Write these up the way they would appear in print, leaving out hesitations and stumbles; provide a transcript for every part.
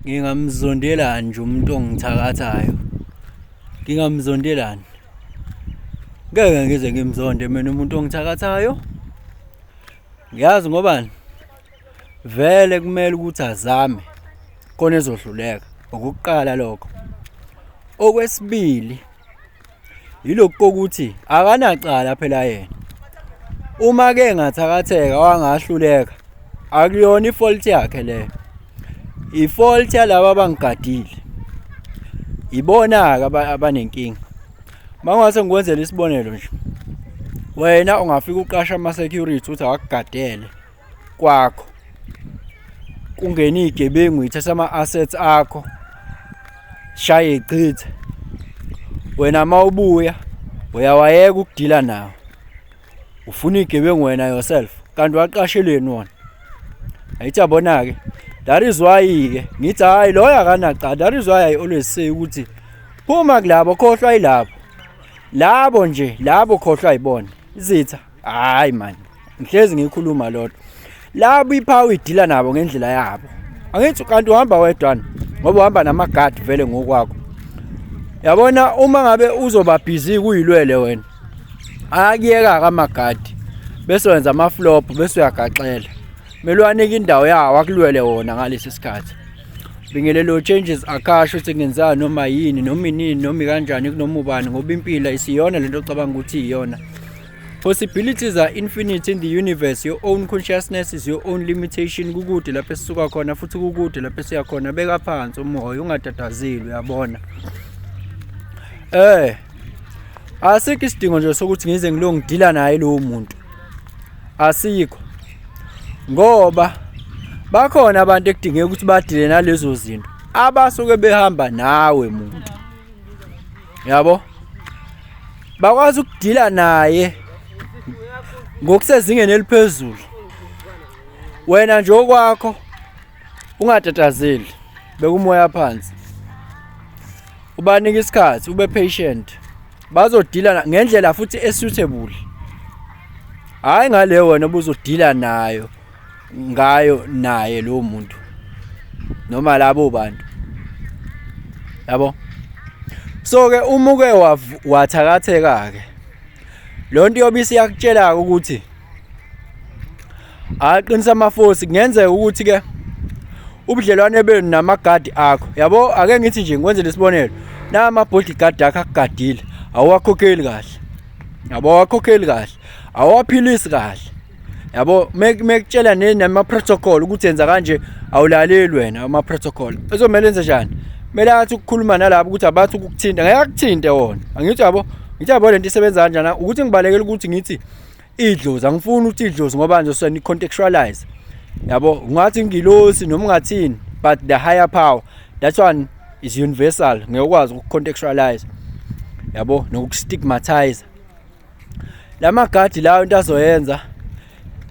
Ngingamzondelani nje umuntu ongithakathayo? Ngingamzondelani? Ngeke ngize ngimzonde mina umuntu ongithakathayo. Ngiyazi ngobani? Vele kumele ukuthi azame khona ezohluleka. Okokuqala lokho. Okwesibili, yilokhu kokuthi akanacala phela yena. Uma ke engathakatheka wangahluleka, akuyona i-fault yakhe leyo. I-fault yalaba abangigadile. Ibona-ke abanenkinga. Uma ngase ngikwenzele isibonelo nje, wena ungafika uqashe ama-security ukuthi awakugadele kwakho. Kungene iy'gebengu y'thathe ama-assets akho, shaye y'chithe. Wena uma ubuya uyawayeka ukudila nawo. Ufuna iy'gebengu wena yourself, kanti waqasheleni wona? Ayithi yabona-ke, that is why-ke ngithi hhayi loyo akanacala. That is why I always say ukuthi phuma kulabo, khohlwa yilabo. Labo nje, labo khohlwa yibona. Izitha, hhayi man. Ngihlezi ngikhuluma lodwa. Labo iphawu idila nabo ngendlela yabo. Angithi kanti uhamba wedwana ngoba uhamba namagadi vele ngokwakho. Yabona uma ngabe uzoba busy kuyilwele wena. Akuyeka amagadi. Bese wenza ama flop bese uyagaxela. Kumele uwanike indawo yawo akulwele wona ngalesi sikhathi. Bingelelo changes akasho ukuthi kungenzeka noma yini noma inini noma kanjani kunoma ubani ngoba impilo isiyona lento ocabanga ukuthi iyona. Possibilities are infinite in the universe. Your own consciousness is your own limitation. Kukude lapho esisuka khona futhi kukude lapho esiya khona. Beka phansi umoya ungatatazeli uyabona. Eh asikho isidingo nje sokuthi ngize ngilo ngidila naye lowo muntu. Asikho. Ngoba bakhona abantu ekudingeka ukuthi badile nalezo zinto abasuke behamba nawe muntu. Yabo? Bakwazi ukudila naye ngokusezingeni eliphezulu. Wena nje okwakho ungatatazeli, beka umoya phansi. Ubanike isikhathi, ube patient. Bazodila ngendlela futhi esuitable. Hhayi ngale wena obuzodila nayo ngayo naye lowo muntu noma labo bantu. Yabo? So ke uma uke wathakatheka ke lo nto iyobe isiyakutshela ukuthi aqinisa amafosi kungenzeka ukuthi ke ubudlelwane benu namagadi akho yabo ake ngithi nje ngikwenzele isibonelo nama bodyguard akho akugadile awuwakhokheli kahle yabo awuwakhokheli kahle awuwaphilisi kahle yabo mekutshela nama protocol ukuthi yenza kanje awulaleli wena ama protocol ezomele enze njani kumele athi ukukhuluma nalabo ukuthi abathi ukukuthinta ngeke akuthinte wona angithi yabo ngithi yabo lento isebenza kanjani ukuthi ngibalekela ukuthi ngithi idlozi angifuni ukuthi idlozi ngoba nje sona contextualize yabo ungathi ingilosi noma ungathini but the higher power that one is universal ngeke ukwazi ukucontextualize yabo nokustigmatize lamagadi lawo into azoyenza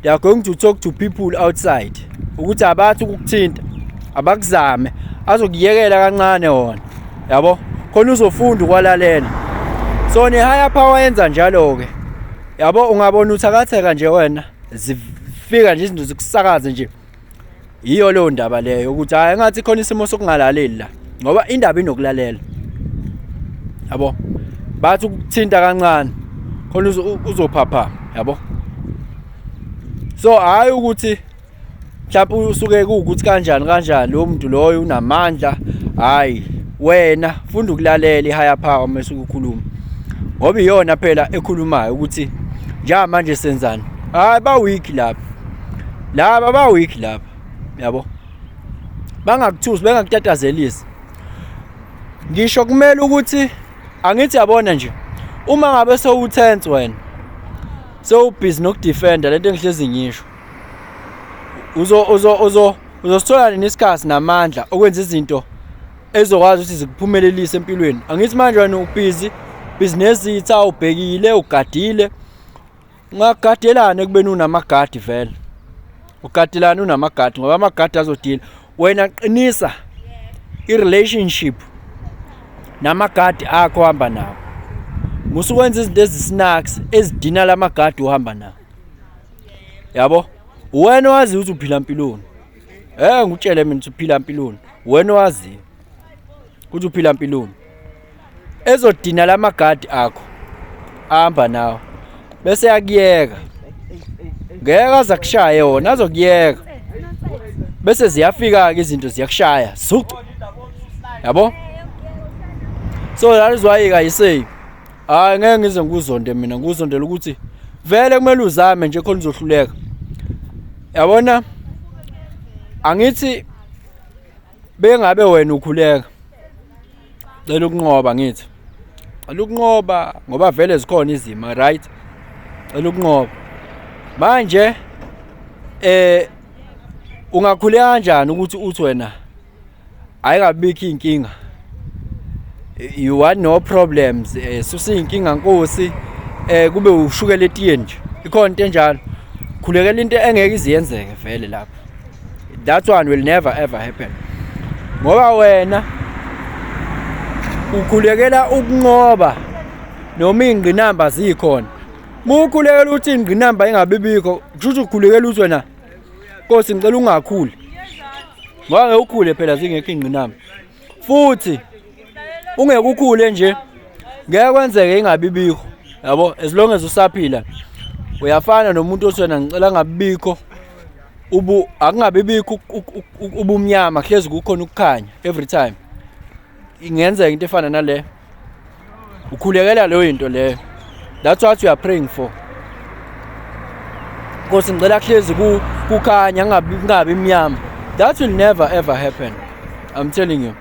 they are going to talk to people outside ukuthi abathi ukukuthinta abakuzame azokuyekela kancane wona yabo khona uzofunda ukwalalela so ne higher power yenza njalo ke yabo ungabona uthakatheka nje wena zifika nje izinto zikusakaze nje Yiyo leyo ndaba leyo ukuthi hayi engathi khona isimo sokungalaleli la ngoba indaba inokulalela. Yabo? Bathi ukuthinta kancane khona uzophapha, yabo? So hayi ukuthi mhlawumbe usuke kuwukuthi kanjani kanjani lo muntu loyo unamandla hayi wena funda ukulalela i-higher power uma usuke ukhuluma ngoba iyona phela ekhulumayo ukuthi njengamanje senzani hayi ba weak lapha laba ba weak laba yabo bangakuthusi bengakutatazelisi ngisho kumele ukuthi angithi yabona nje uma ngabe sowutense wena sewubhizi nokudefenda lento engihlezi ngisho uzo uzo uzo uzosithola nini isikhathi namandla okwenza izinto ezokwazi ukuthi zikuphumelelise empilweni angithi manje wena ubhizi busy nezitha ubhekile ugadile Ungagadelani ekubeni unamagadi vele. Ugadelani unamagadi ngoba amagadi azodila. Wena qinisa i-relationship namagadi akho ohamba nawo. Musa ukwenza izinto ezisnacks ezidina lamagadi uhamba nawo. Yabo? Wena wazi ukuthi uphila mpiloni. Ngikutshele mina ukuthi uphila mpiloni. Wena owaziyo ukuthi uphila mpiloni. Ezodina lamagadi akho ahamba nawe bese yakuyeka. Ngeke aze akushaye wona azokuyeka. Bese ziyafika ke izinto ziyakushaya. Zucu. Yabo? So that is why I say hayi ngeke ngize ngikuzonde mina ngikuzondela ukuthi vele kumele uzame nje khona uzohluleka. Yabona? Angithi bengabe wena ukhuleka cela ukunqoba ngithi cela ukunqoba ngoba vele zikhona izimo right cela ukunqoba manje ungakhuleka kanjani ukuthi uthi wena ayikabikho inkinga you want no problems susa inkinga nkosi kube ushukela etiyeni nje ikhona into enjalo khulekela into engeke iziyenzeke vele lapho. That one will never ever happen ngoba wena ukhulekela ukunqoba noma ingqinamba zikhona. Mukhulekela ukuthi ingqinamba ingabibikho kusho ukuthi ukhulekela ukuthi wena Nkosi ngicela ungakhuli ngoba ngeke ukhule phela zingekho ingqinamba futhi ungeke ukhule nje ngeke kwenzeke ingabibikho yabo. As long as usaphila uyafana nomuntu othi wena ngicela ngabibikho ubu akungabibikho ubumnyama hlezi kukhona ukukhanya every time. Ingenzeka into efana nale ukhulekela leyo into leyo. That's what you are praying for. Nkosi ngicela kuhlezi kukhanya kungabi mnyama. That will never ever happen. I'm telling you.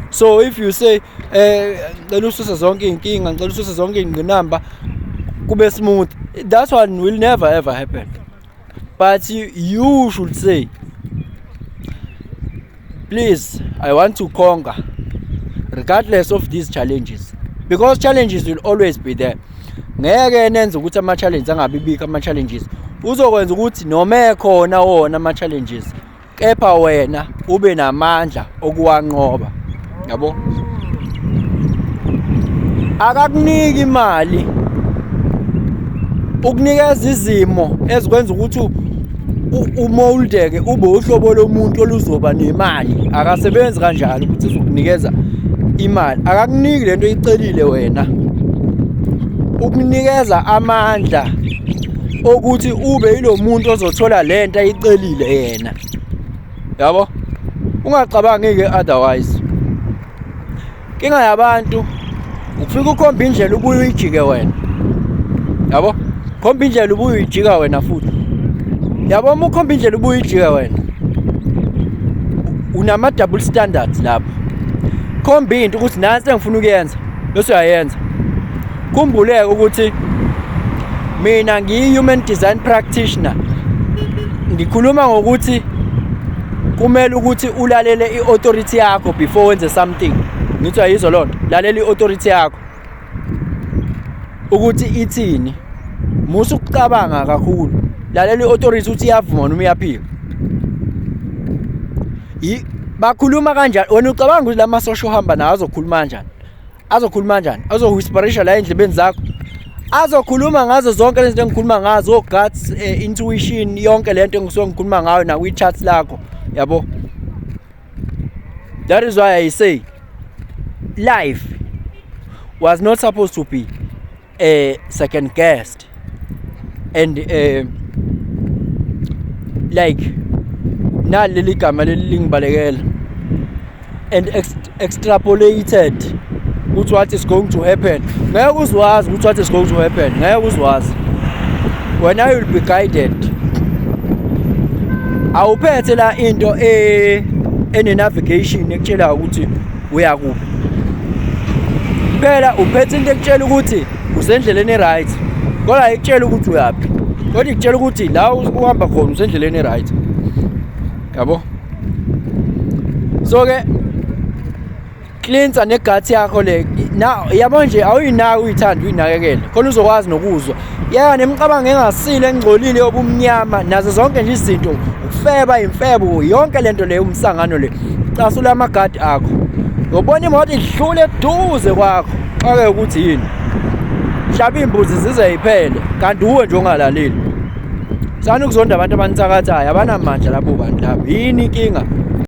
So if you say ngicela ususe zonke inkinga, ngicela ususe zonke ingqinamba kube smooth, that one will never ever happen. But you should say, please, I want to conquer regardless of these challenges, because challenges will always be there. Ngeke nenze ukuthi ama challenges angabi bikho. Ama challenges uzokwenza ukuthi noma ekhona wona ama challenges, kepha wena ube namandla okuwanqoba. Yabo, akakuniki imali, ukunikeza izimo ezikwenza ukuthi umoldeke ube uhlobo lomuntu oluzoba nemali. Akasebenzi kanjalo ukuthi uzokunikeza imali. Akakuniki lento oyicelile wena, ukunikeza amandla okuthi ube yilo muntu ozothola lento ayicelile yena. Yabo, ungacabangi ke otherwise. Inkinga yabantu ukufika ukhomba indlela ubuye uyijike wena. Yabo, khomba indlela ubuye uyijika wena futhi. Yabo, uma ukhomba indlela ubuye uyijike wena unama double standards lapho. Khomba into ukuthi nansi engifuna ukuyenza bese uyayenza. Khumbuleke ukuthi mina ngiyi-human design practitioner, ngikhuluma ngokuthi kumele ukuthi ulalele i-authority yakho before wenze something. Ngithi ayizwa loo nto, lalela i-authority yakho ukuthi ithini, musa ukucabanga kakhulu, lalela i-authority ukuthi iyavuma noma iyaphika. Bakhuluma kanjani? Wena ucabanga ukuthi lama social uhamba nawo azokhuluma kanjani? Azokhuluma kanjani? Azowhisperisha la endlebeni zakho, azokhuluma ngazo zonke lezi zinto engikhuluma ngazo, o-guts, intuition, yonke lento engisuke ngikhuluma ngayo nakwi-chat lakho. Yabo, that is why I say life was not supposed to be a second guessed and like naleli gama leli lingibalekela and extrapolated ukuthi what is going to happen. Ngeke uzwazi ukuthi what is going to happen, ngeke uzwazi wena, you will be guided. Awuphethe la into ene navigation ekutshela ukuthi uya kuphi phela, uphethe into ekutshela ukuthi usendleleni right, kodwa ayikutshela ukuthi uyaphi, kodwa ikutshela ukuthi la uhamba khona usendleleni right. Yabo, so ke cleansa ne-gut yakho le na, yabo nje, awuyinaki, uyithanda, uyinakekele khona uzokwazi nokuzwa yeka nemicabango engasile, engcolile, yobumnyama, nazo zonke nje izinto, ukufeba, imfebo, yonke lento leyo, umsangano le, casula amagadi akho. Ngobona imoto idlule eduze kwakho, xake ukuthi yini, hlaba imbuzi zize yiphele, kanti uwe nje ongalaleli. Sani ukuzonda abantu abanithakathayo, abanamandla labo bantu labo. Yini inkinga?